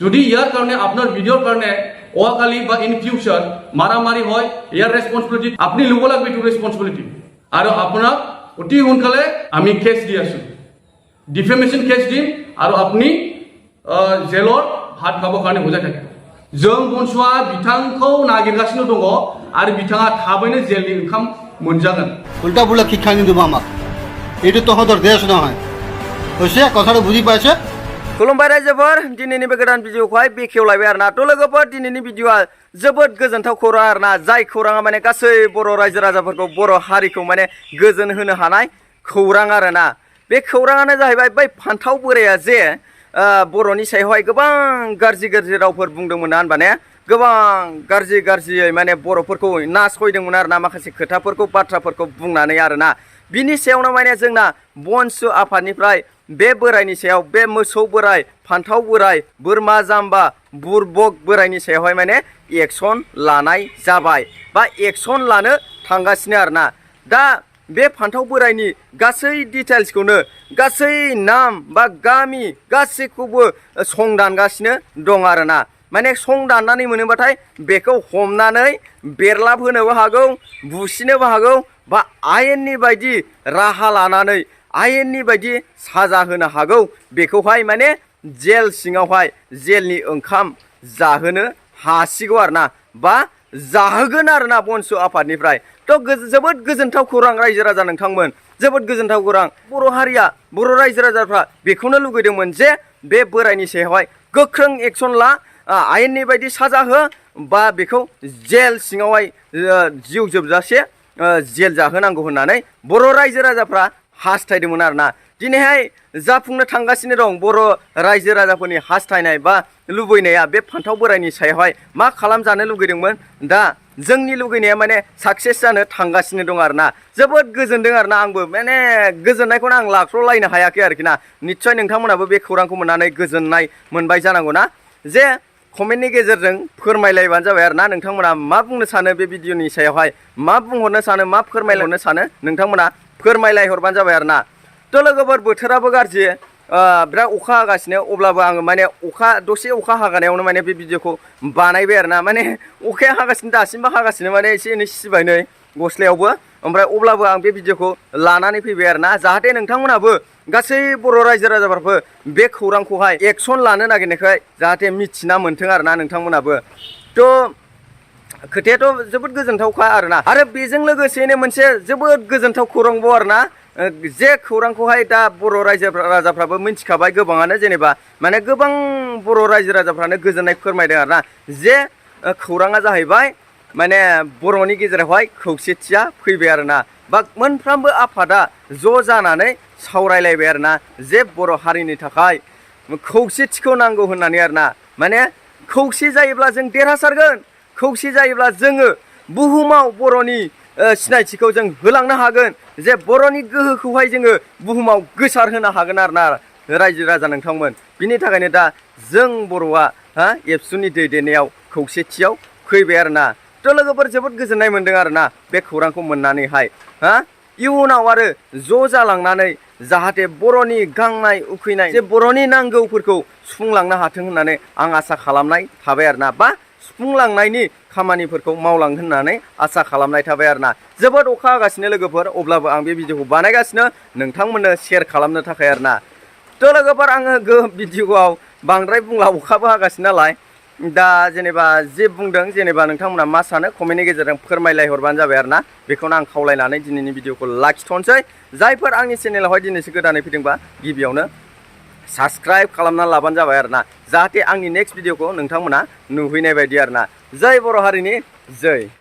যদি ইয়ার কারণে আপনার ভিডিওর কারণে ওয়াকালি বা ইন ফিউচার মারামারি হয় ইয়ার রেসপন্সিবিলিটি আপনি লব লাগবে টু রেসপন্সিবিলিটি আর আপনার অতি সোনকালে আমি কেস দি আছো ডিফেমেশন কেস দিম আর আপনি জেলৰ ভাত খাবৰ কাৰণে বুজাই থাকে जों बन्सुआ बिथांखौ नागिरगासिनो दङ आरो बिथाङा थाबैनो जेलनि ओंखाम मोनजागोन উল্টা পুল্টা শিক্ষা নিদিব আমাক এইটো তহঁতৰ দেশ নহয় হৈছে কথাটো বুজি পাইছে खुलुमबाय रायजोफोर दिनैनि बे गोदान भिडिअखौहाय बेखेवलायबाय आरोना थ' लोगोफोर दिनैनि भिडिअआ जोबोद गोजोनथाव खौरां आरोना जाय खौराङा माने गासै बर' रायजो राजाफोरखौ बर' हारिखौ माने गोजोन होनो हानाय खौरां आरोना बे खौराङानो जाहैबाय बै फान्थाव बोराया जे बर'नि सायावहाय गोबां गाज्रि रावफोर बुंदोंमोन ना होनबा ने गोबां गाज्रियै माने बर'फोरखौ नासयदोंमोन आरोना माखासे खोथाफोरखौ बाथ्राफोरखौ बुंनानै आरोना बिनि सायावनो माने जोंना बनसु आफादनिफ्राय बे बोरायनि सायाव बे मोसौ बोराय फान्थाव बोराय बोरमा जाम्बा बुरबक बोरायनि सायावहाय माने एक्सन लानाय जाबाय बा एक्सन लानो थांगासिनो आरोना दा बे फान्थाव बोरायनि गासै डिटेल्सखौनो गासै नाम बा गामि गासैखौबो संदानगासिनो दं आरोना माने संदाननानै मोनोबाथाय बेखौ हमनानै बेरलाब होनोबो हागौ बुसिनोबो हागौ बा आयेननि बायदि राहा लानानै आयेननि बायदि साजा होनो हागौ बेखौहाय माने जेल सिङावहाय जेलनि ओंखाम जाहोनो हासिगौ आरोना बा जाहोगोन आरोना बनसु आफादनिफ्राय थ' जोबोद गोजोनथाव खौरां रायजो राजा नोंथांमोन जोबोद गोजोनथाव खौरां बर' हारिया बर' रायजो राजाफ्रा बेखौनो लुगैदोंमोन जे बे बोरायनि सायावहाय गोख्रों एक्सन ला आयेननि बायदि साजा हो बा बेखौ जेल सिङावहाय जिउ जोबजासे जेल जाहोनांगौ होननानै बर' रायजो राजाफ्रा हास्थायदोंमोन आरोना दिनैहाय जाफुंनो थांगासिनो दं बर' रायजो राजाफोरनि हास्थायनाय बा लुबैनाया बे फान्थाव बोरायनि सायावहाय मा खालामजानो लुगैदोंमोन दा जोंनि लुगैनाया माने साक्सेस जानो थांगासिनो दं आरोना जोबोद गोजोनदों आरोना आंबो माने गोजोननायखौनो आं लाख्र'लायनो हायाखै आरोखि ना निस्सय नोंथांमोनाबो बे खौरांखौ मोननानै गोजोननाय मोनबाय जानांगौ ना जे कमेन्टनि गेजेरजों फोरमायलायबानो जाबाय आरोना नोंथांमोना मा बुंनो सानो बे भिडिअनि सायावहाय मा बुंहरनो सानो मा फोरमायहरनो सानो नोंथांमोना फोरमायलायहरबानो जाबाय आरोना थ' लोगोफोर बोथोराबो गाज्रि बिराद अखा हागासिनो अब्लाबो आङो माने दसे अखा हागानायावनो माने बे भिडिअखौ बानायबाय आरोना माने अखाया हागासिनो दासिमबो हागासिनो माने एसे एनै सिबाय नै गस्लायावबो ओमफ्राय अब्लाबो आं बे भिडिअखौ लानानै फैबाय आरोना जाहाथे नोंथांमोनाबो गासै बर' रायजो राजाफोरबो बे खौरांखौहाय एक्सन लानो नागिरनायखाय जाहाथे मिथिना मोन्थों आरोना नोंथांमोनाबो थ' खोथायाथ' जोबोद गोजोनथावखा आरोना आरो बेजों लोगोसेनो मोनसे जोबोद गोजोनथाव खौरांबाव आरोना जे खौरांखौहाय दा बर' रायजो राजाफ्राबो मिथिखाबाय गोबाङानो जेनेबा माने गोबां बर' रायजो राजाफ्रानो गोजोननाय फोरमायदों आरोना जे खौराङा जाहैबाय माने बर'नि गेजेरावहाय खौसेथिया फैबाय आरोना बा मोनफ्रोमबो आफादा ज' जानानै सावरायलायबाय आरोना जे बर' हारिनि थाखाय खौसेथिखौ नांगौ होननानै आरोना माने खौसे जायोब्ला जों देरहासारगोन खौसे जायोब्ला जोङो बुहुमाव बर'नि सिनायथिखौ जों होलांनो हागोन जे बर'नि गोहोखौहाय जोङो बुहुमाव गोसार होनो हागोन आरोना रायजो राजा नोंथांमोन बिनि थाखायनो दा जों बर'आ एबसुनि दैदेननायाव खौसेथियाव फैबाय आरोना थ' लोगोफोर जोबोद गोजोननाय मोनदों आरोना बे खौरांखौ मोननानैहाय इयुनाव आरो ज' जालांनानै जाहाथे बर'नि गांनाय उखैनाय जे बर'नि नांगौफोरखौ सुफुंलांनो हाथों होननानै आं आसा खालामनाय थाबाय आरोना बा सुफुंलांनायनि खामानिफोरखौ मावलांगोन होननानै आसा खालामनाय थाबाय आरोना जोबोद अखा हागासिनो लोगोफोर अब्लाबो आं बे भिडिअखौ बानायगासिनो नोंथांमोननो शेयार खालामनो थाखाय आरोना थ' लोगोफोर आङो भिडिअआव बांद्राय बुंला अखाबो हागासिनो नालाय दा जेनेबा जे बुंदों जेनेबा नोंथांमोना मा सानो कमेन्टनि गेजेरजों फोरमायलायहरबानो जाबाय आरोना बेखौनो आं खावलायनानै दिनैनि भिडिअखौ लाखिथ'नोसै जायफोर आंनि चेनेलावहाय दिनैसो गोदानै फैदोंबा गिबियावनो साबस्क्राइब खालामनानै लाबानो जाबाय आरोना जाहाथे आंनि नेक्स्ट भिडिअखौ नोंथांमोना नुहैनाय बायदि आरोना जय बर' हारिनि जय